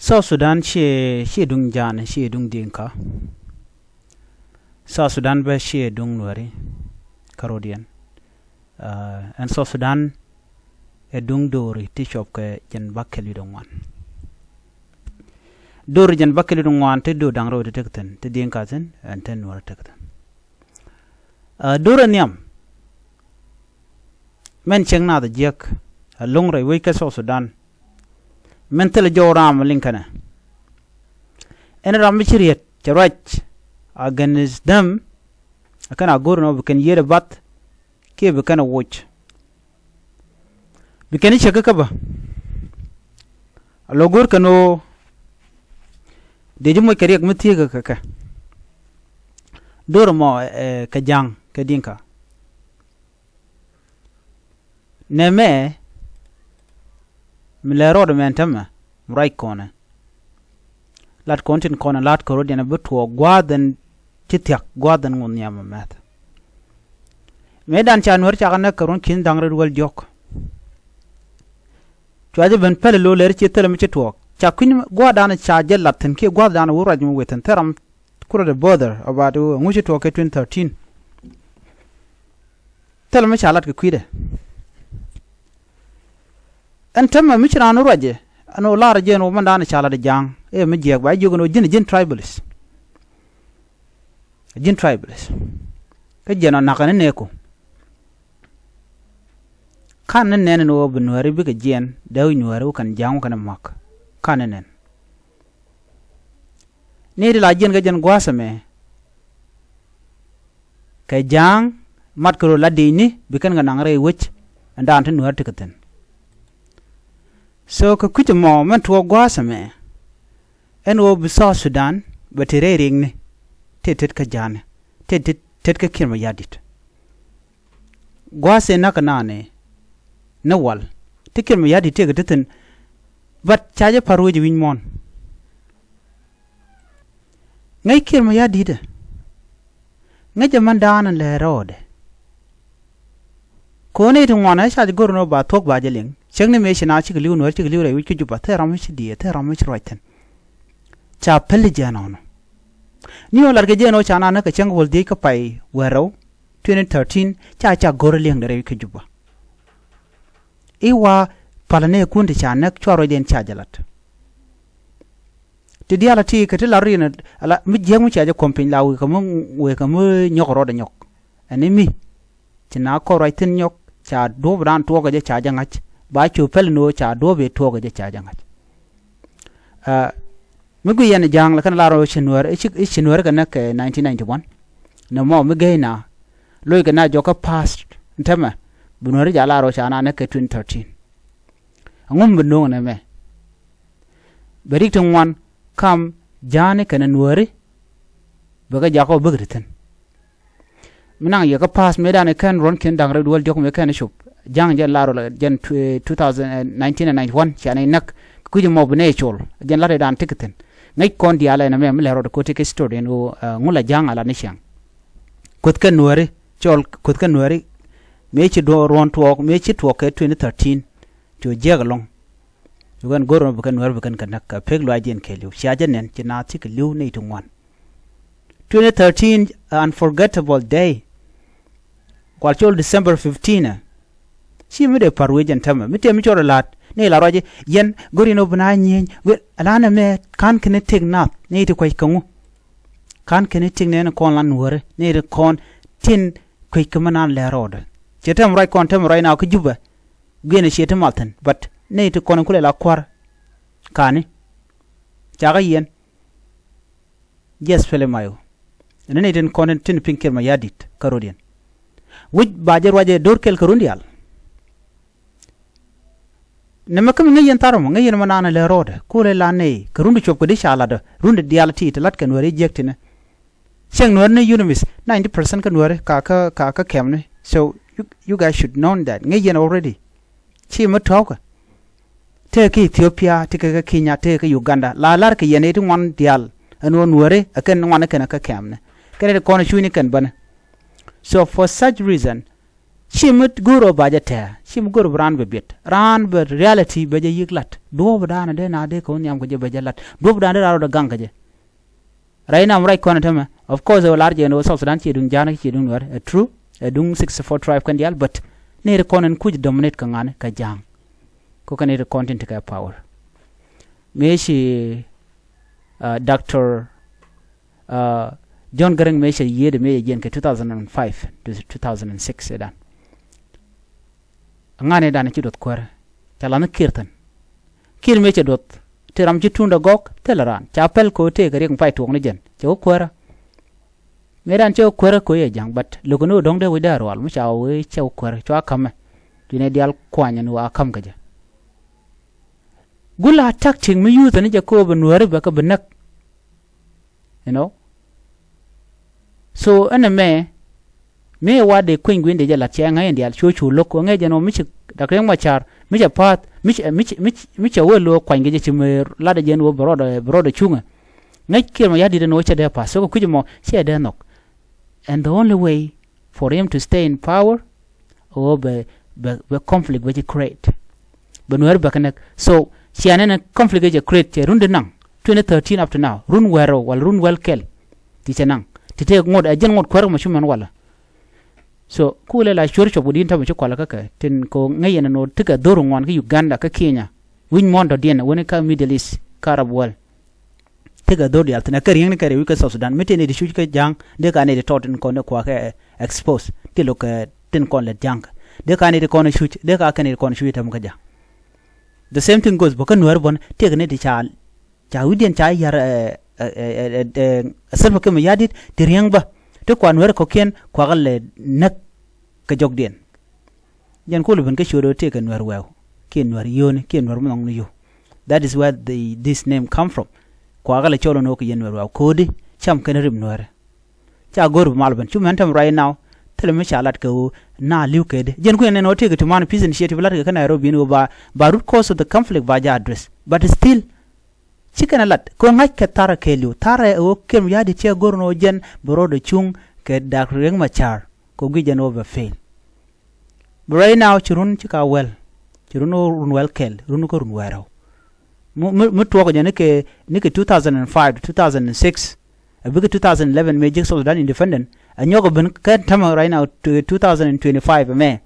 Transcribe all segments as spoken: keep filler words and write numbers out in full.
South Sudan ciɛ, ciɛ duŋ Ja̱a̱ŋ, ciɛ duŋ Dinka. South Sudan bä ciɛ duŋ Nuääri kärɔ̱diɛn. Ɛn South Sudan ɛ duŋ do̱ri ti cuɔp kɛ jɛn bäkɛl wi̱cdɛ ŋuan. Do̱ri jɛn bäkɛl wi̱cdɛ ŋuan ti do̱r da̱ŋ rɛw ti tek thi̱n, ti Dinka thi̱n ɛn ti Nuääri tek thi̱n. Do̱r ɛ nhiam mɛn cieŋ naath jiäk ɛ lo̱ŋ rɛy wec kä South Sudan. Mɛn thilɛ jɔw ram liŋ kɛnɛ. Ɛn ram mi ci riet cɛ ruac against them. Ɛ kɛn a go̱r nɔ bi kɛn yiet ɛ bath kiɛ bi kɛn ɛ woc. Bi kɛn i̱ cäk kä bä. A lo̱ go̱r kɛn ɣöö dee ji̱ moc kɛ riɛk mi thieekä kɛ kɛ. Do̱r mɔ kɛ Ja̱a̱ŋ kɛ Dinka. Nɛmɛ mi lɛ rɔɔdɛ mɛn tämɛ mi ruac kɔnɛ. Lat kɔn tin kɔnɛ lat kɛ rɔ̱diɛn bi tuɔɔk gua̱a̱th ɛn ci thia̱k gua̱a̱th ɛn ŋuɔ̱th nhiam mɛmɛth. Mëë dan ca Nuäär cakɛ näk kɛ ruɔ̱n ki̱n da̱ŋ rɛw wäl diɔ̱k. Cua jɛ ben pɛl lo̱ lɛr ci thilɛ mi ci tuɔɔk ca kui̱ny gua̱a̱th dan ca jɛ lat thi̱n kiɛ gua̱a̱th dan wä ruac mi wet thi̱n thil ram. Kurɛ the bother about ŋu ci tuɔɔk kɛ twenty thirteen. Thilɛ mi ca lat kɛ kui̱dɛ. Ɛn tämɛ mi ci raan ruacɛ ɛn ɣöö laarɛ jɛ ɛn ɣöö mandan ca lat ɛ Ja̱a̱ŋ ɛ mi jiɛɛk ba jiök ɛn ɣöö ji̱n ji̱n tribalist. Ji̱n tribalist kä jiɛn ɔ nakä ni nɛɛku. Kan ni nɛn ɛn ɣöö bi Nuääri bikɛ jiɛn dee wi̱c Nuääri wä kɛn Ja̱a̱ŋ wä kɛn ɛ ma̱k. Kan ni nɛn. Ni ti la jiɛn kä jɛn gua̱a̱th ɛmɛ kɛ Ja̱a̱ŋ mat kɛ rɔ la di̱i̱ni bi kɛn kɛ naŋ rɛy wec. Ɛn daan ti Nuäär ti kɛ thi̱n. So kɛ kui̱c ɛmɔ mɛn tuɔɔk gua̱a̱th ɛmɛ ɛn ɣöö bi South Sudan bɛ te rɛy riŋni. Te tet kä Ja̱a̱ŋni te tet kä Kiir Mayardit. Gua̱a̱th ëë näk kɛ naan ëë ni wal ti Kiir Mayardit tëëkɛ ti thi̱n. But ca jɛ pa̱r wec wi̱ny muɔ̱ɔ̱n. Ŋäc Kiir Mayardit ɛ ŋäc jɛ mɛn daanɛ lɛ rɔɔdɛ. Ko̱n i̱ ti ŋuan ɛ ca jɛ go̱r ni ba thuɔ̱k ba jɛ liŋ cäŋ ni mëë ci na cikɛ li̱w Nuäär cikɛ li̱w rɛy wi̱c kä Juba thil ram mi ci diëë thil ram mi ci ruac thi̱n. Ca päl jɛ nɔnɔ. Ni ɣän lat kɛ jɛ nɔ ca na näk kɛ cäŋ wäl dhiec kä pay wärɛw twenty thirteen ca ca go̱r li̱eŋdɛ rɛy kä Juba. I̱ wa palä nɛɛkun ti ca näk cua ruacdiɛn ca jɛ lat. Ti diaal a ti kɛ ti lar rin ala mi jiäk mi cia jɛ kuɔm piny la wekɛ mi wekɛ mi nyɔk rɔɔdɛ nyɔk. Ɛn imi ci na kɔn ruac thi̱n nyɔk ca duɔ̱ɔ̱p dan tuɔɔkɛ jɛ ca jɛ ŋa̱c ba cu pɛl ni ɣöö ca duɔ̱ɔ̱p i̱ tuɔɔkɛ jɛ ca jɛ ŋa̱c. Mi gui yɛn Ja̱a̱ŋ la kɛn lar ɣöö ci Nuäär i̱ ci Nuäär kɛ näk kɛ nineteen ninety one. Nɛ mɔ mi gey na loc kɛ na jɔkä past tämɛ bi Nuäär ja lar ɣöö ca na näk kɛ twenty thirteen. Aŋum bi no̱o̱ŋ nɛ mɛ bɛ rik ti ŋuan kam Ja̱a̱ŋni kɛnɛ Nuääri. Bɛ kɛ jakä ɔ bäk ti thi̱n. Mi naŋ yɛ kä pa̱a̱th mëëdan ɛ kɛn ruɔ̱n kiɛn da̱ŋ rɛw duel diɔ̱k mëë kɛn cop Ja̱a̱ŋ jɛn lar rɔ la jɛn two thousand nineteen and ninety one cianɛ näk. Kui̱c mɔ bi nɛy col jɛn lat ɛ dan ti kɛ thi̱n. Ŋäc kɔn diaal ɛn ɛmɛ mi lɛ rɔɔdɛ ko̱ti kɛ story ɛn ɣöö ŋu la Ja̱a̱ŋ a la ni ciaŋ. Kuoth kɛ Nuääri cɔl kuoth kɛ Nuääri. Mëë ci ruɔ̱n tuɔɔk mëë ci tuɔɔk kɛ twenty thirteen. Cu jiɛk ɛlɔ̱ŋ. Cu kɛn go̱r ɛmɔ bi kɛn Nuääri bi kɛn kɛ näk kɛ pek luaacdiɛn kɛɛliw cia jɛ nɛn ci naath cikɛ li̱w nɛy ti ŋuan. Twenty thirteen unforgettable day. Kual col December fifteen ɛ. Ci mi dee pa̱r wec ɛn tämɛ mi tëë mi cɔl ɛ la̱t ni la ruac yɛn go̱r yɛn ɔ bi na nyieny. Ala nɛ mɛ ka̱n kɛn tek nath ni ti kuec kä ŋu. Ka̱n kɛn tek nɛn kɔn lan Nuääri ni ti kɔn tin kuec kä mi nan lɛ rɔɔdɛ. Ciɛ tɛm ruac kɔn tɛm ruac na kä Jubɛ. Guiɛn ɛ ciɛ ti mal thi̱n but ni ti kɔn kulɛ la kua̱r. Ka̱ni cakä yɛn. Jiɛth pɛlɛ mayo. Ɛn ni tin kɔn tin piŋ Kiir Mayardit kä rɔ̱diɛn. Wi̱c ba jɛ ruacɛ do̱r kɛl kä run diaal. Nɛmɛ kä mi ŋäc yɛn tharɔ mɔ ŋäc yɛn mɔ naan lɛ rɔɔdɛ kulɛ la nɛy kä run di cuɔp kä di ca latdä run di diaal ti ti lat kɛ Nuääri jiäk tinɛ. Cieŋ Nuääri ni UNMISS ninety percent kä Nuääri ka kä ka kä kɛmni. So you, you guys should know that ŋäc yɛn already. Ci mi tɔ̱ɔ̱kä. Tëë kä Ethiopia, tëë kä Kenya, tëë kä Uganda. La lar kɛ yɛn i̱ ti ŋuan diaal. Ɛn ɣöö Nuääri ɛ kɛn ŋuan ɛ kɛn ɛ kä kɛmni. Kɛn ɛ ti kɔn ɛ cuuni kɛn bäni. So for such reason, Ci mi go̱o̱r ɔ ba jɛ tɛ̱̈ɛ̱̈, ci mi go̱o̱r bi raan bɛ biɛt, raan bɛ reality bɛ jɛ yiëk lat. Duɔ̱ɔ̱p dan dee na dee kɛ wä nhiam kɛ jɛ bɛ jɛ lat. Duɔ̱ɔ̱p dan dee raan rɔ dee gaŋ kɛ jɛ. Right now, right kɔn tämɛ. Of course, ɛ wä lar jɛ ni wä South Sudan ci duŋ Ja̱a̱ŋ, ci duŋ Nuɛr. Ɛ true, ɛ duŋ sixty four tribe kɛn diaal, but ni ri kɔn in kuc dominate kɛ ŋa̱ni kɛ Ja̱a̱ŋ. Kɔ kɛn ni ri kɔn tin ti kɛ power. Mëë ci, uh, Doctor, uh, John Garang mëë cɛ yiëëdɛ mëë cɛ jiɛn kɛ two thousand and five to two thousand and six ɛ dan. Ŋa̱n ëëdan ci duɔth kuäärä. Ca la̱th ni Kiir thi̱n. Kiir mëë cɛ duɔth, te ram ci tuundɛ gɔ̱k, thilɛ raan. Ca pɛl kɛ ɣöö tëëkɛ riɛk mi pay tuɔɔk ni jɛn. Cɛ wä kuäärä. Mëëdan cɛ wä kuäärä kɛ ɣöö yɛ Ja̱ŋ, but lo̱kɛ ni ɣöö dɔ̱ŋ dee wecdä rual, mi ca wee cɛ wä kuäärä, cua ka̱mɛ. Duundɛ diaal kuany ɛn ɣöö a ka̱m kɛ jɛ. Gul a tactic mi yuuth ni jɛ kɛ ɣöö bɛ Nuääri bɛ kɛ bi näk. You know? So ɛn ɛmɛ, mëë wa dee kueny gui̱n dee jɛ la̱t cɛ ŋäc in diaal cu cu lo̱k, ŋäc jɛn ɣöö mi ci Dak Riek Machar, mi cɛ pa̱a̱th, mi cɛ, mi cɛ, mi cɛ, mi cɛ wee lo̱k kuany kɛ jɛ ci mëë latdɛ jɛn ɣöö bɛ rɔɔdɛ, bɛ rɔɔdɛ cuŋɛ. Ŋäc Kiir Mayardit ɛn ɣöö cɛ dee pa̱a̱th. So kɛ kui̱c ɛmɔ, cɛ dee nhɔk. And the only way for him to stay in power, ɣöö bɛ, bɛ, bɛ conflict bɛ ci create. Bɛ Nuääri bɛ kɛ näk. So, ciɛ nɛn conflict cɛ create, cɛ run di naŋ, twenty thirteen up to now. Run wäl rɛw, wala run wäl kɛl. Ti cɛ naŋ. Ti tëë ŋot, ɛ jɛn ŋot kuäärä mɔ cu mɛn wala. So, kulɛ la cuäär cop kɛ di̱n tämɛ ci kualɛ kä kɛ. Tin kɛ ŋäc yɛn ɛn ɣöö tekɛ dho̱r ŋuan kä Uganda, kä Kenya. Wi̱c muɔ̱ɔ̱n dɔ̱diɛn, wä ni kä Middle East, kä Arab world. Tekɛ dho̱r diaal thi̱n, ɛ kɛ riäŋni kɛ rɛy wi̱c kä South Sudan. Mi tëë nɛy ti cuc kä Ja̱a̱ŋ, dee ka nɛy ti tɔt tin kɔn ni kuakä expose. Ti lo̱k kɛ tin kɔn lät Ja̱a̱ŋ kɛ. Dee ka nɛy ti kɔn cuc, dee ka kɛ nɛy ti kɔn cuc tɛm kä Ja̱a̱ŋ. The same thing goes bä kä Nuääri buɔ̱n, tëëkɛ nɛy ti ca, ca wi̱cdiɛn ca yar, ɛ, ɛ, ɛ, ɛ, ɛ, Salva Kiir Mayardit ti riäŋ bä. Ti kua Nuääri kɔ̱kiɛn, kuakä lɛ näk kɛ jɔkdiɛn. Jɛn kulɛ ben kä ciötdɛ tëëkɛ Nuäär wɛw, kiɛ Nuäär yio̱o̱ni, kiɛ Nuäär mi nhɔkni yio̱w. That is where the, this name come from. Kuakä lɛ cɔl ɛn ɣöö kɛ yɛn Nuäär wɛw. Ko̱di, cam kɛn rim Nuäärä. Ca go̱r bi mal ben. Cu mɛn tɛm right now, thilɛ mi ca lat kɛ ɣöö na li̱w kɛ di. Jɛn kui̱n ɛn ɣöö tëëkɛ ti man peace initiative lat kɛ kä Nairobi ɛn ɣöö ba, ba root cause of the conflict ba jɛ address. But still, ci kɛn ɛ lat kɛ ɣöö ŋa̱ckɛ tharɛ kɛɛliw. Tharɛ ɛ ɣöö Kiir Mayardit cɛ go̱r ɛn ɣöö jɛn bɛ rɔɔdɛ cuŋ kɛ Dak Riek Machar. Kɛ ɣöö guic jɛn ɣöö bɛ fail. But right now ci run ci ka wäl. Ci run ɣöö run wäl kɛl, run kä run wäl rɛw. Mi, mi, mi tuɔɔk jɛ ni kɛ, ni kɛ two thousand and five to two thousand and six. A bikɛ two thousand eleven mëë ji̱ South Sudan independent. A nyɔk a ben kɛ tämɛ right now to two thousand and twenty-five mɛ.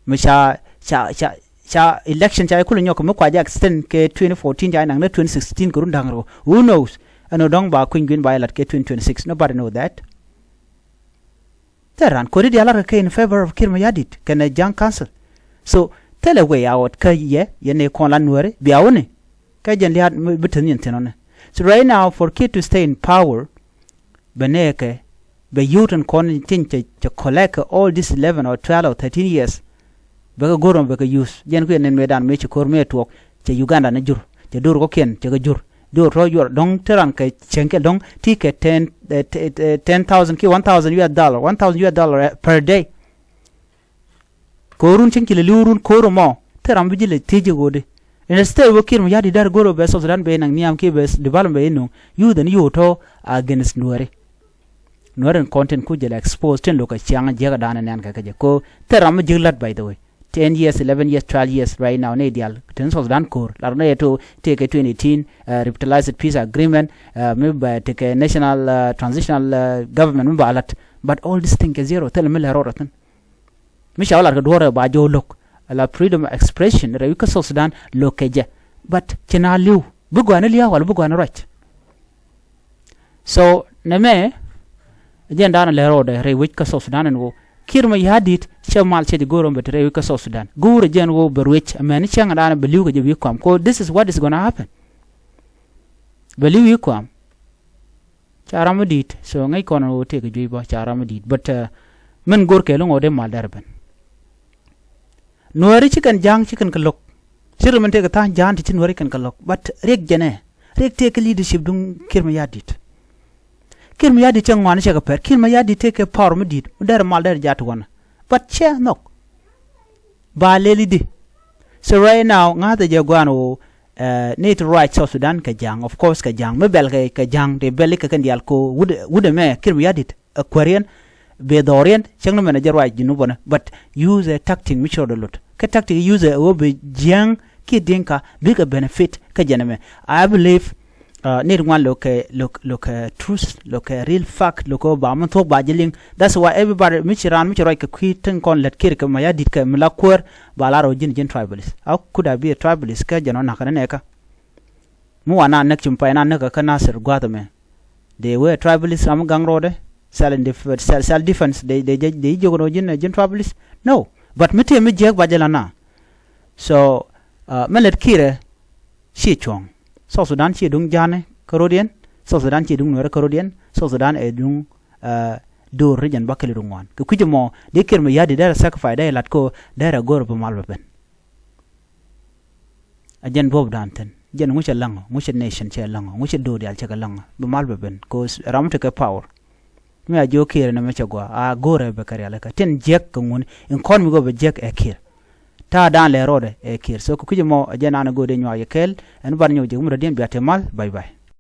Mi ca, ca, ca, ca election ca kulɛ nyɔk mi kua jɛ extend kɛ twenty fourteen ca naŋ ni twenty sixteen kɛ run da̱ŋ rɛw. Who knows? Ɛn ɣöö dɔ̱ŋ ba kui̱ny gui̱n ba jɛ lat kɛ twenty twenty-six. Nobody know that. Thil raan ko̱ri diaal lat kɛ in favor of Kiir Mayardit kɛnɛ Ja̱a̱ŋ Council. So, thilɛ way out kä yɛ, yɛn ɛ kɔn la Nuääri, bia wuni. Kä jɛn lia̱a̱t mi bi te nyin thi̱n ɔni. So right now, for Kiir to stay in power, bɛ nɛɛkɛ, bɛ youth in kɔn tin cɛ, cɛ collect all this eleven or twelve or thirteen years. Bɛ kɛ go̱r mɔ bɛ kɛ use. Jɛn kui̱ ɛn mëëdan mëë ci ko̱r mëë tuɔɔk, cɛ Uganda ni jur. Cɛ do̱r kɔ̱kiɛn, cɛ kɛ jur. Do̱r tɔ̱ yuɔr, dɔ̱ŋ te ran kɛ cieŋ kɛ dɔ̱ŋ, ti kɛ ten, eh, te-, te-, ten thousand kiɛ one thousand U S dollar, one thousand U S dollar, eh, per day. Ko̱run cieŋ ci lɛ li̱w run ko̱r mɔ, te ram bi ji̱ lɛ thiec jɛ ɣöödi. Instead wä Kiir Mayardit dee go̱r bɛ South Sudan bɛ naŋ nhiam kiɛ bɛ development bɛ inɔ, youth ɛn youth tɔ̱ against Nuääri. Nuäär in kɔn tin ku jɛ lɛ expose tin lo̱k kɛ ciaŋ jiäk dan nɛn kɛ kɛ jɛ. Ko thil ram mi ji̱k lat, by the way. Ten years, eleven years, twelve years right now ni diaal tin South Sudan ko̱r. Lar ni yɛ to tëëkɛ twenty eighteen, uh, revitalized peace agreement, uh, mi ba tëëkɛ national, uh, transitional, uh, government mi ba lat. But all this thing kɛ zero, thil mi lɛ rɔɔd a thin. Mi ca wä lat kɛ duɔ̱ɔ̱rɛ ba jɔw lo̱k. Ala freedom of expression rɛy wi̱c kä South Sudan lo̱k kɛ jɛ. But ci na li̱w. Bi gɔaa ni lia̱a̱ wala bi gɔaa ni ruac. So, nɛmɛ, jɛn da̱a̱n lɛ rɔɔdɛ rɛy wec kä South Sudan ɛn ɣöö Kiir Mayardit cɛ mal cɛ jɛ go̱o̱r ɔm bɛ te rɛy wec kä South Sudan. Go̱o̱rɛ jɛn ɣöö bɛ ruec, amäni cäŋ da̱a̱n bɛ li̱w kɛ jɛ wi̱i̱ kuam. Ko, this is what is gonna happen. Bɛ li̱w wi̱i̱ kuam. Ca ram mi di̱i̱t, so ŋäc kɔn ɛn ɣöö tëëkɛ juey bä, ca ram mi di̱i̱t. But, uh, min go̱o̱r kɛɛl ɛn ɣöö dee mal dɛr ben. Nuääri ci kɛn Ja̱a̱ŋ ci kɛn kɛ lo̱k. Ci ri min tëëkɛ tha̱a̱ŋ Ja̱a̱ŋ ti ci Nuääri kɛn kɛ lo̱k. But riɛk jɛnɛ, riɛk tëëkɛ leadership duŋ Kiir Mayardit. Kiir Mayardit cɛ ŋuan cɛ kɛ pɛr. Kiir Mayardit tëëkɛ power mi di̱i̱t. Mi dɛr mal dɛr jaat ti wanɛ. But cɛ nhɔk. Ba lɛl i̱di. So right now, ŋa̱thɛ jɛ gua̱a̱n ɣöö, eh, ni ti ruac South Sudan kɛ Ja̱a̱ŋ. Of course, kɛ Ja̱a̱ŋ. Mi bɛl kɛ, kɛ Ja̱a̱ŋ, ti bɛl ikɛ kɛn diaal ko wut, wut ɛmɛ, Kiir Mayardit, ɛ kuääriɛn, Bɛ dhɔriɛn cäŋ ni mɛn a jɛ ruac Junubäni, but use a tactic mi ci rɔɔdɛ lot. Kä tactic use a ɣöö bɛ jiäŋ kiɛ Dinka bikɛ benefit kä jɛn ɛmɛ. I believe nit ŋuan lo̱kɛ, lo̱kɛ truth, lo̱kɛ real fact, lo̱kɛ ba mi thuɔ̱k ba ji̱ liŋ. That's why everybody mi ci raan mi ci ruac kɛ kui̱ tin kɔn lät Kiir kɛ Mayardit kɛ mi la kuäär ba la rɔ ji̱n ji̱n tribalist. How could I be a tribalist kä jɛn ɔ nakä ni nɛɛkä? Mi wa na näk ci mi pay na näk kä Nasir gua̱a̱th ɛmɛ. Dee wee tribalist ram mi gaŋ rɔɔdɛ. Self, self, self defense dee, dee, dee jiök rɔ ji̱n, ji̱n tribalist. No. But mi tëë mi jiäk ba jɛ la na. So mɛ lät Kiirɛ ci cuɔ̱ŋ. South Sudan ci duŋ Ja̱a̱ni kä ro̱diɛn. South Sudan ci duŋ Nuɛɛri kä ro̱diɛn. South Sudan ɛ duŋ Dor region ba kɛl i̱ duŋ ŋuan kɛ kui̱c ɛmɔ dee Kiir Mayardit dee rɛ sacrifice dee lat ko dee rɛ go̱r bi mal bɛ ben. A jɛn duɔ̱p dan thi̱n jɛn ŋucɛ läŋɔ, ŋucɛ nation cɛ läŋɔ, ŋucɛ do̱r diaal cɛ kɛ läŋɔ bi mal bɛ ben, 'cause ram mi tekɛ power. Mi a jiök Kiir ni mi cɛ gɔaa a go̱rɛ bɛ kɛ rialikä tin jiäk kɛ ŋun in kɔn mi gɔɔ bɛ jiäk ɛ Kiir. Ta̱a̱ dan lɛ rɔɔdɛ ɛ Kiir. So kɛ kui̱c ɛmɔ a jɛn an a go̱o̱r dee nyuak yɛ kɛɛl ɛn ban nyɔk jiäk mi dɔ̱diɛn bia te mal. Bye bye.